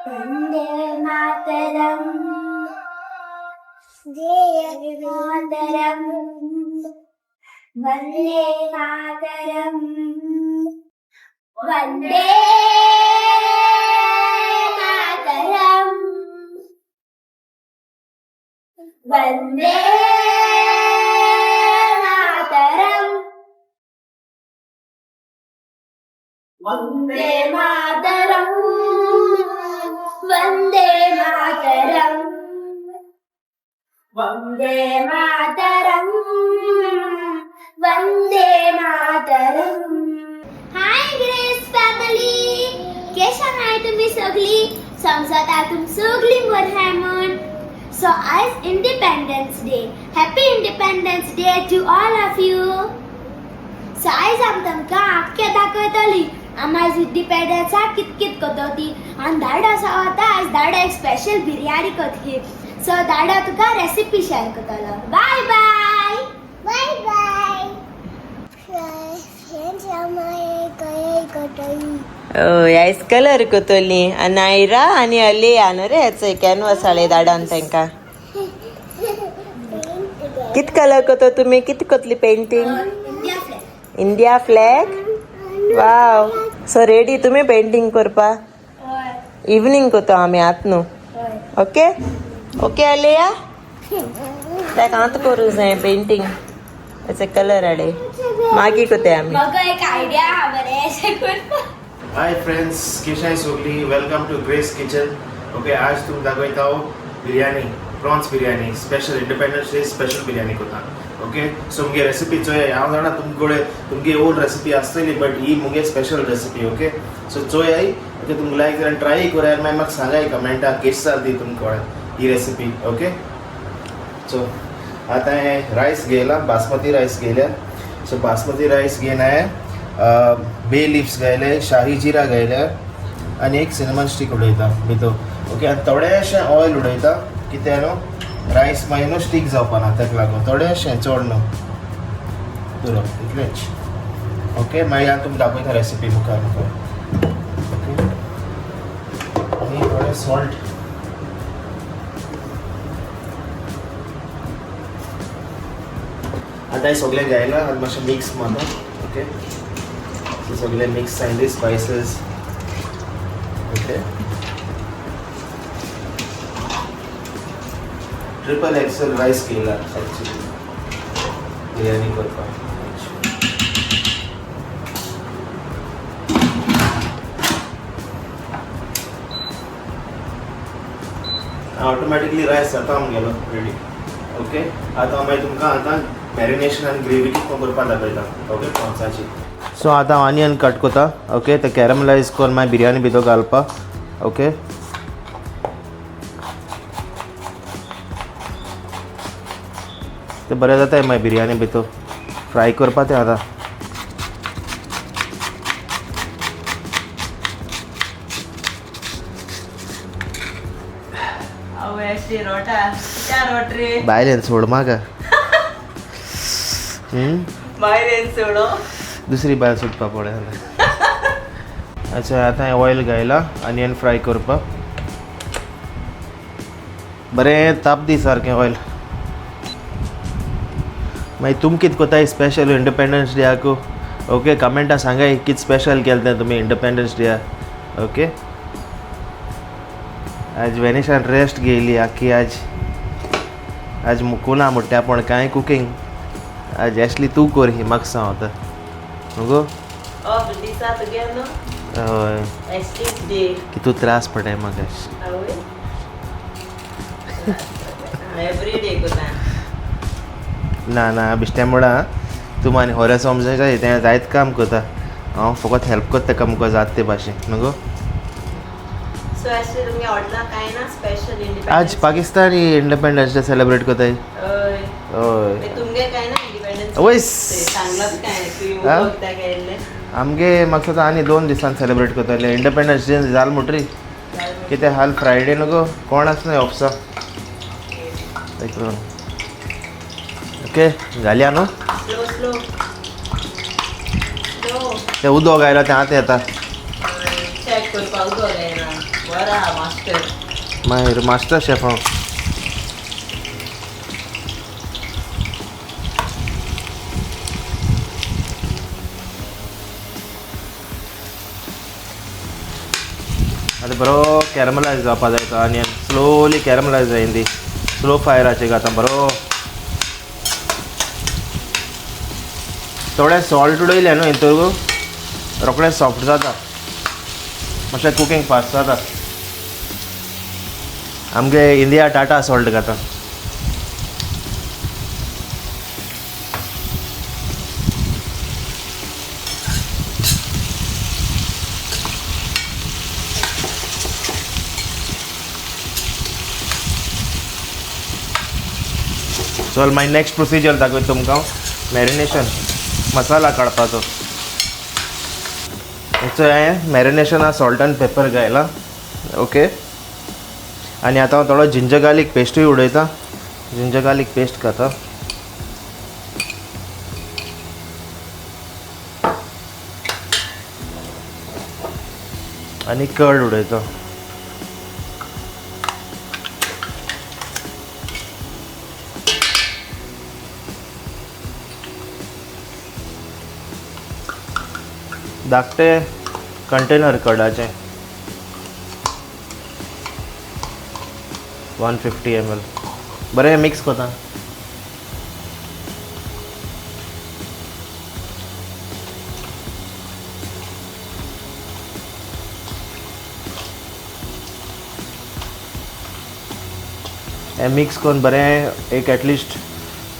वंदे मातरम, जय मातरम, वंदे मातरम, वंदे मातरम, वंदे मातरम, वंदे मातरम, वंदे मातरम, वंदे मातरम, वंदे मातरम. हाय grace family, केशा हाय तुम्ही सगळी? समजता तुम सगळी बरी हाय म्हूण. सो आयज Independence Day. Happy Independence Day to all of you. So आयज आमी तुमकां आख्खे दाखयतली आमी आयज इंडिपेंडन्साक कित कित करता ती. आनी दाडो आसा वता, आयज दाडो एक स्पेशल बिरयानी करतली. सो दाडो तुका रेसिपी शेअर करतलो. बाय बाय. Bye bye. हय, आयज कलर कोतोली नायरा आनी अलेया न्हू रे. हेचो कॅनवास हाडले धाडून तांकां. कित कलर कोतो तुमी? कित कोतली painting? India flag. India flag, wow. So ready तुमी पेंटींग करपा? हय. इवनींग कोतो आमी आत न्हू? हय. ओके ओके अलेया, ताका आतां करूं जाय पेंटींग. हेचे कलर हाडे, मागीर कोताय आमी. म्हाका एक आयडिया आहा बरें अशें करपाक. हाय फ्रेंड्स, केशाय सोगली? Welcome to Grace Kitchen. Okay, आज तुम दाखयता हांव biryani, prawns biryani special, Independence Day special biryani कोता. ओके, सो मुगे रेसिपी चोय. हांव जाणा तुमकडे तुमगे ओल्ड रेसिपी आसतली, बट he मुगे स्पेशल रेसिपी. ओके, सो चोयाय. ओके, तुमकां लायक जाल्यार ट्राय कराय, मागीर म्हाका सांगाय कमेंटाक केश जाल ती तुमकां ही रेसिपी. ओके, सो आतां हांवें रायस घेयला, बासमती रायस घेयल्या. सो बासमती रायस घेवन हांवें बे लिव्स घायले, शाही जिरा घायल्या आनी एक सिनेमन स्टीक उडयता भितर. ओके, आनी थोडेशें ऑयल उडयता, कित्याक न्हू रायस मागीर न्हू स्टीक जावपा ना, ताका लागून थोडेशें, चड न्हू, पुरो इतलेंच. ओके, मागीर हांव तुमकां दाखयता रेसिपी मुखार मुखार. ओके, आनी थोडें सॉल्ट. आतां हें सगळें घायलां, आतां मातशें मिक्स मारता. ओके, सो सगळें मिक्स जायले spices. Okay, triple excel rice केला एक्चुअली बिर्याणी करपाक. ऑटोमॅटिकली रायस जाता आमगेलो रेडी. ओके, आतां हांव मागीर तुमकां आतां मॅरिनेशन आनी ग्रेवी कितें करपाक दाखयता. ओके, प्रॉन्साची. सो आतां हांव ऑनियन कट करता. ओके, ते कॅरमलायज करून मागीर बिरयानी भितर घालपाक. ओके, ते बरें जाता मागीर बिरयानी भितर फ्राय करपा तें आतां. आवय, अशी रोटा कित्या रोट रे? बायलेन सोड म्हाका. बायलेन सोडो. दुसरी बायल सोदपा पडलें. अच्छा, आतां हांवें ऑयल घायला अनियन फ्राय करपाक. बरें ताप दी सारकें ऑयल. मागीर तुम कितें कोताय स्पेशल इंडिपेंडन्स डेयाकू? ओके, कमेंटा सांगाय कितें स्पेशल केलें तें तुमी इंडिपेंडन्स डेयाक. ओके, आज वेनिशान रेस्ट घेयली आख्खी आज. आज मुकुना म्हणटा पूण कांय कुकींग आज एशली तूं कर ही म्हाका सांग आतां न्हू गो. ऑफ दिसा तुगे न्हू? हय. एशलीच डे. कितू त्रास पडटाय म्हाका. आवय, एवरी डे कोता. ना ना, बिश्टें मोडा तूं आनी होरे समजाय तें जायत काम करता. हांव फकत हेल्प करता ताका मुखार जाता ते भाशेन न्हू गो. सो एशली तुमगे हॉटला कांय ना स्पेशल इंडिपेंडन्स? आज पाकिस्तानी इंडिपेंडन्स डे सेलिब्रेट करताय. हय. हय. तुमगे कांय ना इंडिपेंडन्स? वयस. सांगलाच काय तुवें? हा? उदक केल्लें. आमगे म्हाका दिसता आनी 2 दिसान सेलिब्रेट करतले इंडिपेंडन्स डे. जाल म्हणटरी कितें हाल फ्रायडे न्हू गो, कोण आसना ऑफिसा. ओके, घालया न्हू. Slow slow slow. तें उदक आयलां तें आतां येता. चॅक करपाक उदक येना. बरं हा मास्टर. मागीर मास्टर शेफ हांव. आतां बरो कॅरमलायज जावपा जाय तो आनियन. स्लोली कॅरमलायज जायन ती. स्लो फायराचेर घाता बरो. थोडें सॉल्ट उडयलें न्हू हितूर रोखडें सॉफ्ट जाता, मातशें कुकींग फास्ट जाता. आमगे इंडिया टाटा सॉल्ट घाता. चल मागीर नेक्स्ट प्रोसिजर दाखयता तुमकां, मॅरिनेशन मसाला काडपाचो. सो हांवें मॅरिनेशना सॉल्ट आनी पेपर घायला. ओके, आनी आतां हांव थोडो जिंजर गार्लीक पेस्टूय उडयता. जिंजर गार्लीक पेस्ट घाता. आनी कर्ड उडयता. धाकटे कंटेनर कर्डाचें 150 ml. बरें मिक्स करता. हें मिक्स करून बरें एक एटलिस्ट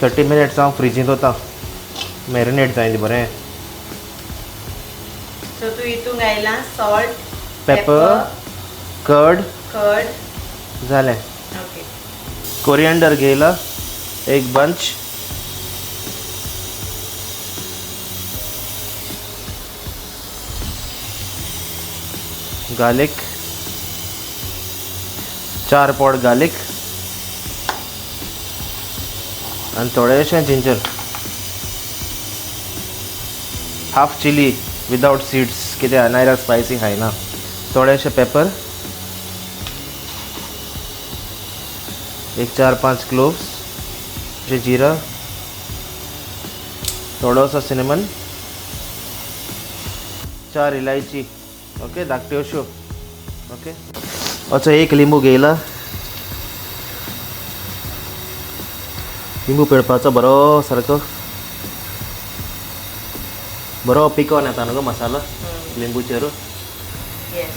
30 मिनट्स हांव फ्रिजींत वता, मॅरिनेट जाय बरें. सो तू हितून घायला सॉल्ट, पेपर, कर्ड, कर्ड. जालें. ओके. कोरिएंडर घेयला एक बंच. गार्लिक, 4 पॉट गार्लिक आनी थोडेशें ginger. Half chilli without seeds, कित्याक नायरा स्पायसी खायना. थोडेशें पेपर, एक 4-5 क्लोव्स, जिरा, थोडोसो सिनेमन, 4 इलायची. ओके, धाकट्यो अश्यो. ओके, असो एक लिंबू घेयला. लिंबू पिळपाचो बरो सारको, बरो पिकोन येता न्हू गो मसालो लिंबूचेर. येस.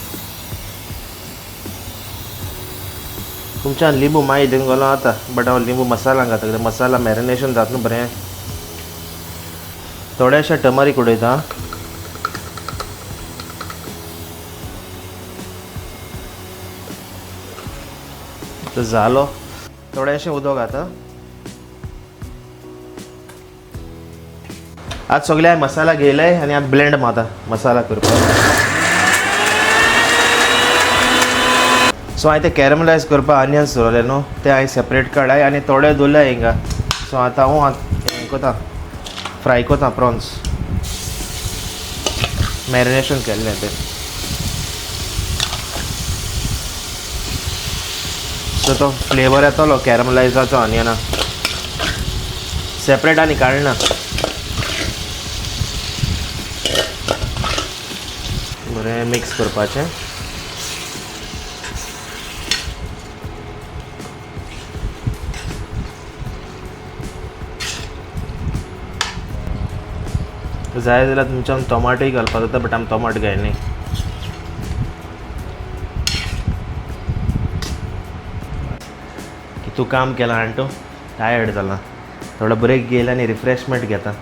तुमच्यान लिंबू मागीर दिवन गेलो आतां, बट हांव लिंबू मसाला घाता कित्याक मसाला मॅरिनेशन जाता न्हू बरें. थोडेशें टर्मरीक उडयता. जालो. थोडेशें उदक घाता. आज सगळे हांवें मसाला घेयले आनी आतां ब्लेंड मारता मसाला करपाक. सो हांवें ते कॅरमलायज करपाक आनियन्स दवरले न्हू, ते हांवें सेपरेट काडाय आनी थोडे दवरले हिंगा. सो आतां हांव हें करता, फ्राय करता प्रॉन्स मॅरिनेशन केल्लें तें. सो तो फ्लेवर येतलो कॅरमलायजाचो आनियना, सेपरेट आनी काडना. बरें मिक्स करपाचें. जाय जाल्यार तुमच्यान टोमाटोय घालपाक जाता, बट आमी टोमाट घायना. तूं काम केलां आनी तूं टायर्ड जाला, थोडो ब्रेक घेयला आनी रिफ्रेशमेंट घेता.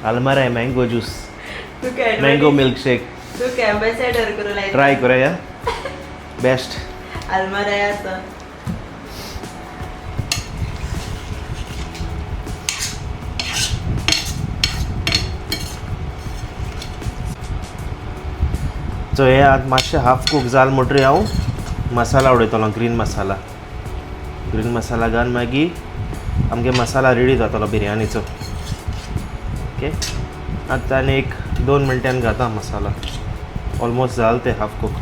Almarai mango juice, mango milk shake. तू एम्बेसेडर करू लायता. ट्राय करूया, बेस्ट. आलमारायाचो. सो हे आतां मातशें हाफ कूक जाल म्हणटरी हांव मसाला उडयतलो, ग्रीन मसाला. ग्रीन मसाला घालून मागीर आमगे मसाला रेडी जातलो बिरयानीचो. ओके, आतां आनी एक 2 मिनटान घाता मसाला. ऑलमोस्ट जाल ते हाफ कुक.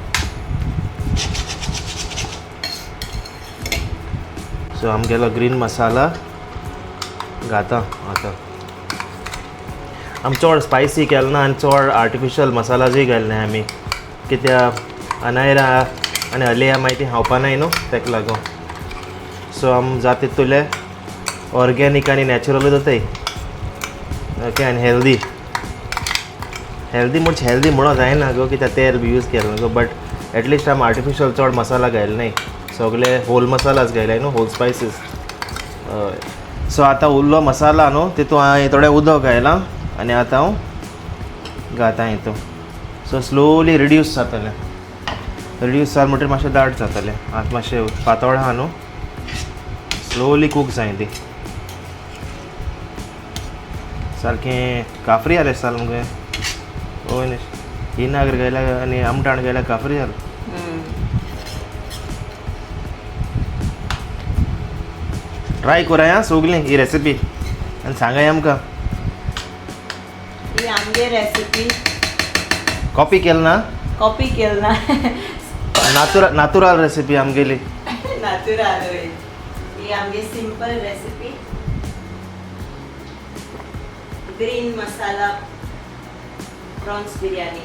सो आमगेलो ग्रीन मसाला घाता आतां. आमी चड स्पायसी केलें ना आनी चड आर्टिफिशियल मसालाजूय घाले ना आमी, कित्याक अनायरा आनी अलिया मागीर ती खावपा नाय न्हू, तेका लागून. सो आमी जाता तितुले ऑर्गेनीक आनी नॅचरलूच जाताय. ओके, आनी हेल्दी. हेल्दी म्हणजे हेल्दी म्हणून जायना गो, कित्याक तेल बी यूज केलें गो, बट एटलिस्ट आमी आर्टिफिशियल चड मसाला घायले नाय, सगळे होल मसालाच घायले न्हू, होल स्पायसीस. हय. सो आतां उरलो मसाला न्हू तितू हांवें थोडें उदक घायलां आनी आतां हांव घाता हितून. सो स्लोली रिड्यूस जातलें. रिड्यूस जालें म्हणटकीर मातशें दाट जातलें. आतां मातशें पातळ आहा न्हू, स्लोली कूक जाय ती. सारकें काफरी जालें साल मुगे. हय, इनागर घायल्या आनी आमटाण घायल्या काफरी जालें. ट्राय कराय आं सगलीं ही रेसिपी आनी सांगाय आमकां. ही आमगे रेसिपी कॉपी केल ना, कॉपी केल ना. नातुराल रेसिपी आमगेली. नातुराल ही आमगे simple recipe, green masala prawns biryani.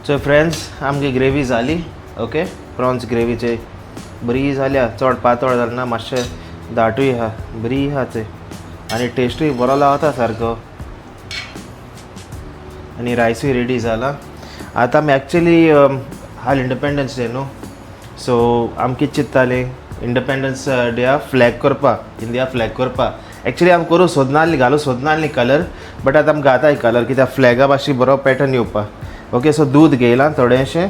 So friends, आमगी ग्रेवी जाली. ओके, प्रॉन्स ग्रेवीचे बरी जाल्या, चड पातळ जालें ना, मातशें दाटूय आहा, बरी आहा ते आनी टेस्टूय बरो लागता सारको. आनी रायसूय रेडी जाला. आतां आमी एक्चुली हाल इंडिपेंडन्स डे न्हू, सो आमी कितें चिंत्तालीं इंडिपेंडन्स डे फ्लॅग करपा, इंडिया फ्लॅग करपा. एक्चुली आमी करूं सोदना आसली, घालूं सोदना आसली कलर, बट आतां आमी घाताय कलर कित्याक फ्लॅगा मातशी बरो पॅटर्न येवपा. ओके, सो दूद घेयलां थोडेंशें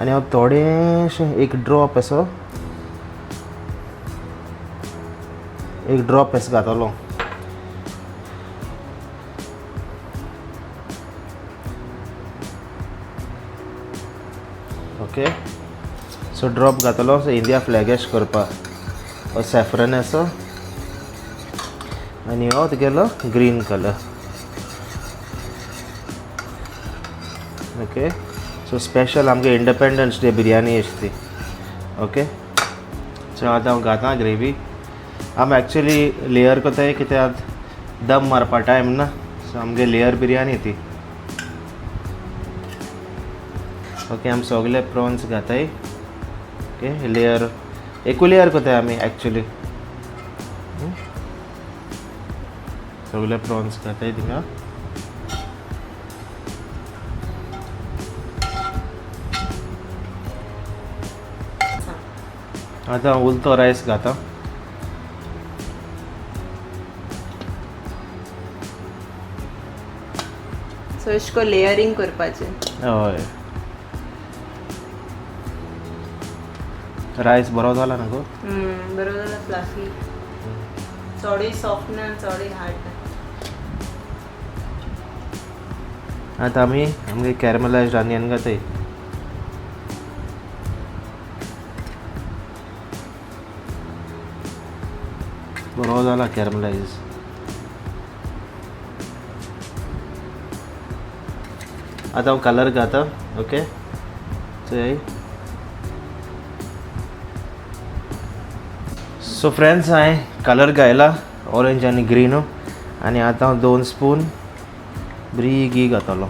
आनी हांव थोडेंशें एक ड्रॉप असो, एक ड्रॉप असो घातलो. ओके, सो ड्रॉप घातलो. सो इंडिया फ्लॅग करपा हो सॅफ्रन असो आनी हो तुगेलो green colour. Okay, so special आमगे इंडिपेंडन्स डे बिरयानी अशी ती. ओके, सो आतां हांव घातां ग्रेवी. आमी एक्चुली लेयर करताय कित्याक दम मारपा टायम ना, सो आमगे लेयर बिरयानी ती. ओके, आमी सगळे प्रॉन्स घाताय. ओके, लेयर एकू लेयर करताय आमी एक्चुली. सगळे प्रॉन्स घाताय थिंगा. आतां उलतो रायस घाता. सो इसको लेयरिंग करपाचें. हय, रायस बरो जाला ना गो? बरो जाला, फ्लाफी, चडूय सॉफ्ट ना चडूय हार्ड ना. आतां आमी आमगे कॅरमलायज्ड आनियन घाताय. बरो जाला कॅरमलायज. आतां हांव कलर घाता. ओके, चोय. सो फ्रेंड्स, हांवें कलर घायला ऑरेंज आनी ग्रीन, आनी आतां हांव 2 स्पून बरी घी घातलो.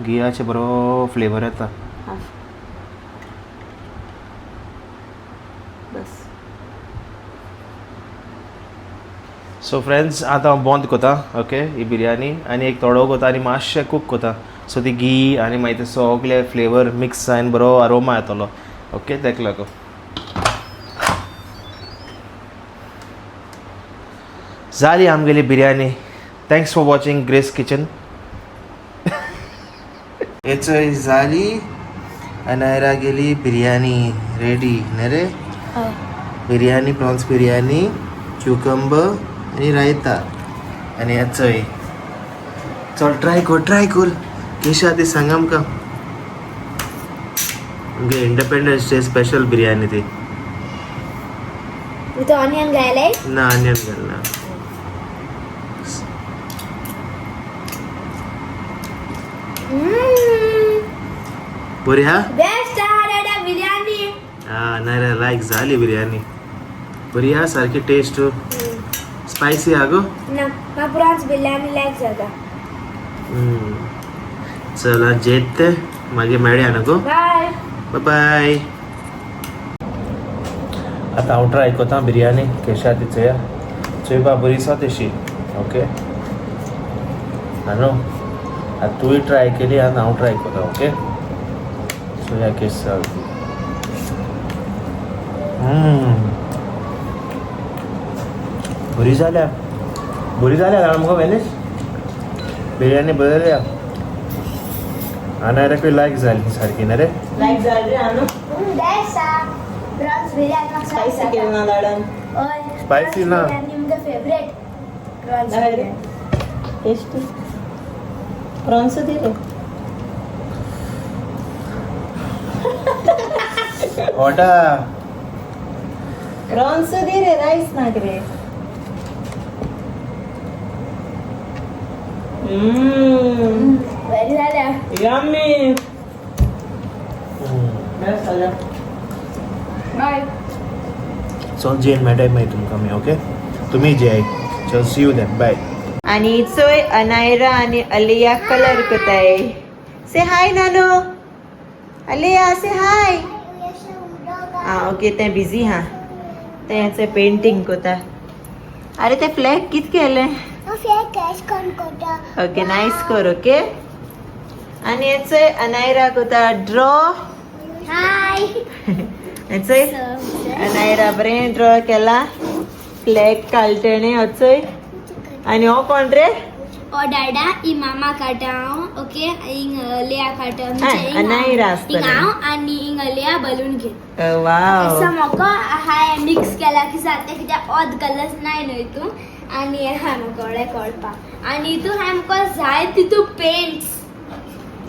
घियाचे बरो फ्लेवर येता. बस. सो फ्रेंड्स, आतां हांव बंद करता. ओके, ही बिरयानी आनी एक थोडो करता आनी मातशें कूक करता. सो ती घी आनी मागीर ते सगळे फ्लेवर मिक्स जावन बरो अरोमा येतलो. ओके, तेका लागून. जाली आमगेली biryani. Thanks for watching Grace kitchen. हेचय जाली अनायरा गेली बिरयानी रेडी न्ही रे? बिरयानी, प्रॉन्स बिरयानी, क्युकंबर आनी रायता आनी हेचय. चल ट्राय कर, ट्राय कर केशा ती सांग आमकां. आमगे इंडिपेंडन्स डे स्पेशल बिरयानी ती. विथ ऑनियन घायले ना, आनियन घालना. बरी हा. बेस्ट आहा दादा बिर्याणी. हा नाही रे, लायक झाली बिर्याणी. बरी हा सारखी टेस्ट. स्पायसी हा गो. ना, म्हाका प्रॉन्स बिर्याणी लायक जाता. चला जेत ते मागीर मेळया न्हू गो. बाय. बाय. आतां हांव ट्राय करता बिर्याणी केशा ती चोया. चोय बा, बरी आसा तशी. ओके न्हू, आतां तुवें ट्राय केली आनी हांव ट्राय करता. ओके, चोया केश जाल ती. बरी जाल्या, बरी जाल्या जाणा मुगो वेलेश. बिर्याणी बरी जाल्या. आनी लायक जाली सारकी ना रे. लायक जाली रे आनू. बेस्ट आहा प्रॉन्स बिर्याणी म्हाका स्पायसी केली ना लाडान. हय. Spicy ना. बिर्याणी म्हगे फेवरेट प्रॉन्स दाखय रे. बिर्याणी. टेस्टी प्रॉन्स दे रे. ओटा. प्रॉन्स दे रे, राईस नाक रे. बरी जाल्या. यम्मी. बेस्ट जाल्या. बाय. चल जेन मेळटाय मागीर तुमकां आमी. ओके, तुमी जेय. चल, सी you then, बाय. आणि चोय अनायरा आणि अलिया कलर करताय. से हाय नानू. अलिया, से हाय. हा ओके, ते बिझी हा, ते पेंटिंग करता. अरे, ते फ्लॅग कित केले? ओके, नायस कर. ओके, आणि याचोय अनायरा करता ड्रॉ. हाय. याचोय अनायरा बरें ड्रॉ केला फ्लॅग काडला तेणे. अचोय, आणि हो कोण रे? ओ डाडा, ई मामा काडटा हांव. ओके, हिंग लिया काडटा. हा, अनायरा आसतलें. हिंग हांव आनी हिंग लिया बलून घे. वाव. असं म्हाका हांवें मिक्स केला की जाता कित्याक ऑद कलर्स नाय न्हय हितून. आनी हें आहा म्हाका कळ्ळें कळपाक. आनी हितून हांवें म्हाका जाय तितू पेंट्स.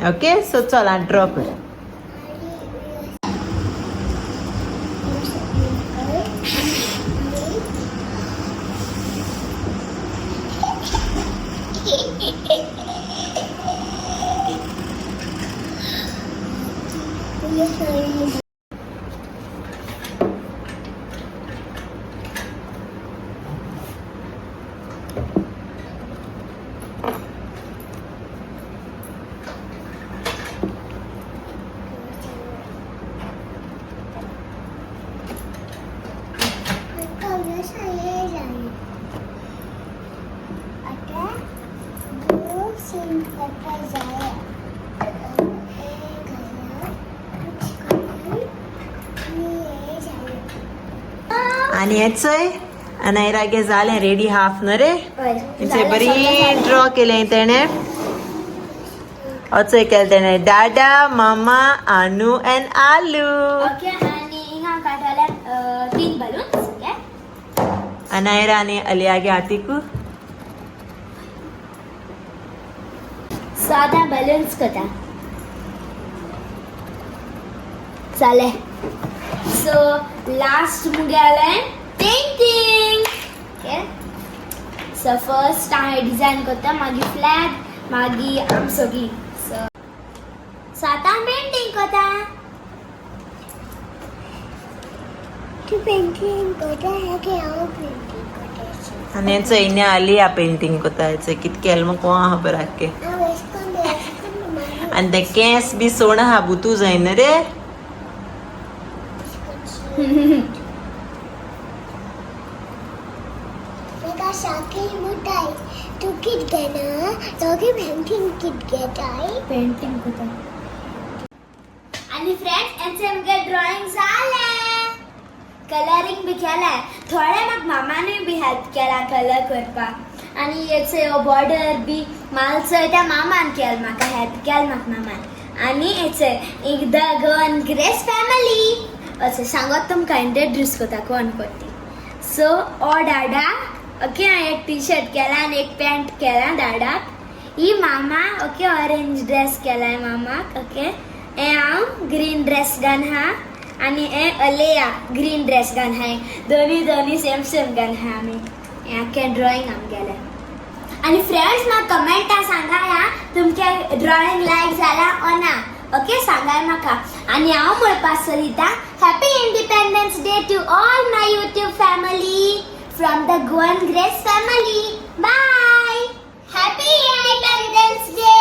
ओके, सो चल आतां ड्रॉ कर. आणि याचोय अनायरागे जालें रेडी हाफ न रे. हेचे बरी ड्रॉ केलें तेणे. अचोय केलें तेणे डाडा, मामा, आनू एंड आलू. ओके, आनी हिंगा काडटले तीन बलून्स. ओके. अनायरा आनी अलियागे हातीकू. सो आतां बलून्स करता. जालें. सो लास्ट मुगेलें पेंटींग. ओके, सो फर्स्ट हांव डिजायन करता, मागीर फ्लॅग, मागीर आम सगळीं. सो सो आतां हांव पेंटींग करता. तू पेंटिंग करता है की हांव पेंटिंग करता? आनी हेचो इन्या आलिया पेंटींग करता. हेचो कित केलें मग कोण खबर आक्के. हांव अशें करून अशें करून. आनी ते केंस बी सोण आहा, बुतू जायना रे. म्हाका सारकी मुताय. तूं कित घेना? दोगी पेंटींग कित घेताय? पेंटींग करता. आनी फ्रेंड्स, हेंचे मुगे ड्रॉइंग जालें. कलरींग बी केलें थोडें. म्हाका मामानूय बी हेल्प केला कलर करपाक. आनी हेचे बॉर्डर बी मालचो त्या मामान केल, म्हाका हेल्प केल म्हाका मामान. आनी हेचे एक the Goan grace family अशें सांगत तुमकां इंट्रोड्यूस करता कोण कोण ती. सो ओ डाडा. ओके, हांवें एक टी शर्ट केला आनी एक पॅन्ट केला डाडाक. ही मामा. ओके, ऑरेंज ड्रेस केलाय मामाक. ओके, हे हांव ग्रीन ड्रेस घान आहा आनी हे अलेया ग्रीन ड्रेस घान आहाय. दोनी दोनी सेम सेम घान आहा आमी. हें आख्खें ड्रॉइंग आमगेलें. आनी फ्रेंड्स म्हाका कमेंटा सांगाय आं तुमचें ड्रॉइंग लायक जाला ओ ना. ओके, सांगाय म्हाका. आनी हांव म्हणपाक सोदिता happy Independence Day to all my YouTube family from the Goan Grace family. Bye. Happy Independence Day.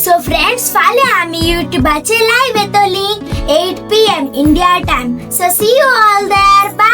So friends, फाल्यां आमी युट्यूबाचेर लायव्ह येतली 8 PM India time. So see you all there.